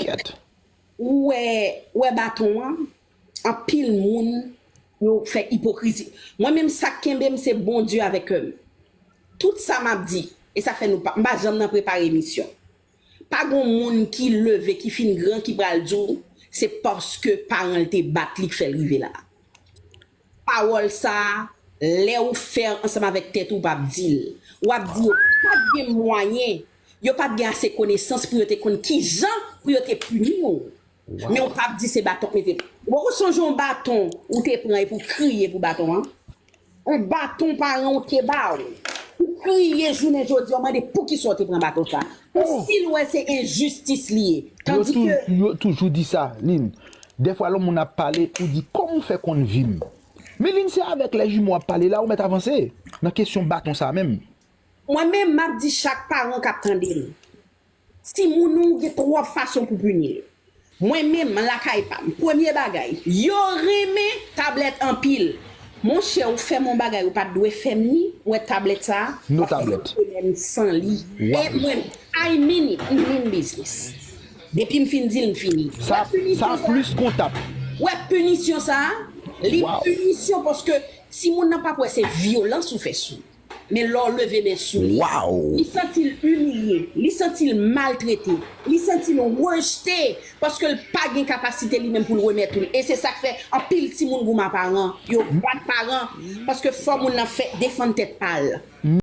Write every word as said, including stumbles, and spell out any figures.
Kèt. Ou wè, ou wè baton an, anpil moun yo fè ipokrizi. Mwen menm, sa k kenbe m se Bondye avèk kè m. Tout sa m ap di, e sa fè nou pa, m pa janm nan prepare emisyon. Pa gon moun ki leve, ki fin gran, ki pral di w se paske paran l te bat li k fè l rive la. Pawòl sa a, lè ou fè ansanm avèk tèt ou, w p ap di l. W ap di yo pa t gen mwayen, yo pa t gen ase konesans pou yo te konn kijan pou yo te pini w. Men w p ap di se baton k mete. Ou poko sonje yon baton ou te pran epi w kriye pou baton an? Yon baton paran w te ba w. Ou kriye jounen jodi a, w mande poukisa w te pran baton sa. Pou si l wè se enjistis li ye. Yo Tandi tou, ke yo toujou di sa, Lynn. Dèfwa lè yon moun ap pale, ou di, "Kòman w fè konn vi m?" Men Lynn, se avèk lè jimo ap pale la, ou mèt avanse nan kesyon baton sa menm. Mwen menm, m ap di chak paran k ap tande m, timoun ou gen twòp fason pou pini l. Mwen menm, lakay pa m, premye bagay, yo renmen tablèt anpil. Monchè, ou fè m yon bagay ou pa t dwe fè m ni, ou wè tablèt sa a, No w ap fè m tablèt. Pwoblèm san li. Wow. E mwen, I mean it, m mean business. Depi m fin di l, m fini. Sa, Wè sa pinisyon sa a? Plis kontab. Wè pinisyon sa a? Li Wow. Pinisyon paske timoun nan p ap wè se vyolans ou fè sou li. Men lè w leve men sou li, Wow. Li santi l imilye, li santi l maltrete, li santi l rejte, paske l pa gen kapasite li menm pou l remèt ou l. E se sa k fè anpil timoun goumen a paran, yo bat paran, paske fò moun nan fè defann tèt pa l.